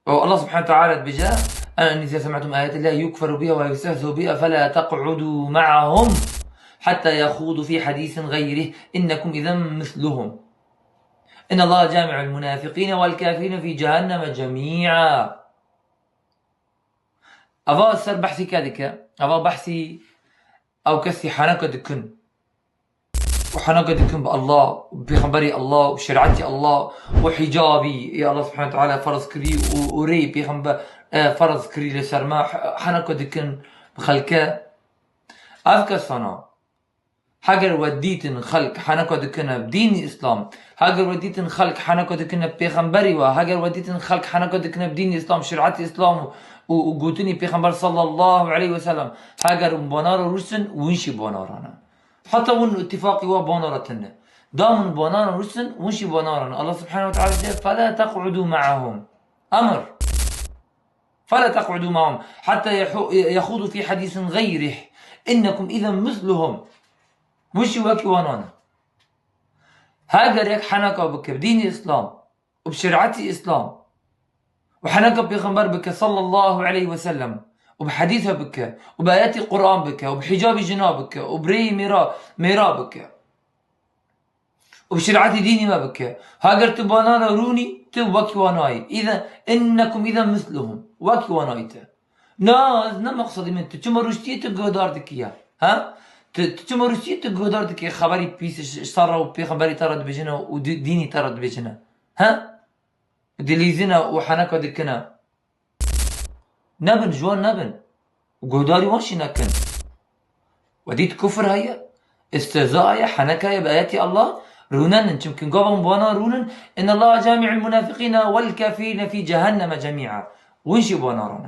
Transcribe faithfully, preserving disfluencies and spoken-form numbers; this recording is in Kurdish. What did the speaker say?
û Allah subhanahu ve teala dibêje: "Enni izâ sem'tum âyetillâhi yukferu biha ve yustehze'u biha felâ teq'udû ma'ahum hattâ yahûdû fî hadîsin ğeyrih, innekum izen misluhum. Innallâhe câmi'ul munâfiqîne vel kâfirîne fî cehenneme cemî'a." Eva ser behsî ke dike, eva behsî ew kesî heneke dikin. Û heneke dikin bi Allah, û pêxemberî Allah, û şerîetî Allah, û hicabî, ê Allah subhanahu ve teala ferz kirî, û, û rêyê pêxember, e, ferz kirî li ser me, he-, heneke dikin bi xelke. Ev kesana, heger we dîtin xelk heneke dikine bi dînî Îslam, heger we dîtin xelk heneke dikine bi pêxemberî we, heger we dîtin xelk heneke dikine bi dînî Îslam, şerîetî Îslam û, û, û gotinî pêxember sallallahu aleyhi ve sellem, heger hûn banara rûsin, hûn jî banara ne. Heta hûn îtîfaqî wa banara tine. Da hûn banara rûsin, hûn jî banara ne. Allah subhanahu ve teala dibêje: "Felâ teq'udû ma'ahum." Emir. "Felâ teq'udû ma'ahum hattâ yahû-, yahûdû fî hadîsin ğeyrih. İnnekum izen misluhum." Hûn jî wekî wanan e. Heger yek heneka bike bi dînî Îslam û bi şerîetî Îslam û heneka pêxember bike sallallahu aleyhi ve sellem û bi hedîse bike û bi ayetî Qur'an bike û bi hicabî jina bike û bi rêyî mêra, mêra bike û bi şerîetî dînî me bike, heger tu banara rûnî, tu wekî wanayî. Îzen, innekum izen misluhum. Wekî wanayî te. Na, ez ne maqsedî min. Tu çima rûştiyê tu guhdar dikî ya? Ha? Tu, tu çima rûştiyê tu guhdar dikî xeberî pîs ji, ji te re û pêxemberî te re dibêjine û dî-, dînî te re dibêjine? Ha? Dilîzine û heneka dikine. Nebin, ji wan nebin. Û guhdarî wan jî nekin. We dît kufr heye, istihza heye, heneka ye bi ayetî Allah, rûnenin. Çimkî gava hûn bi wana rûnin, innallaha cami'ul munafiqîne vel kafirîne fî cehenneme cemî'a. Hûn jî bi wana rûnin.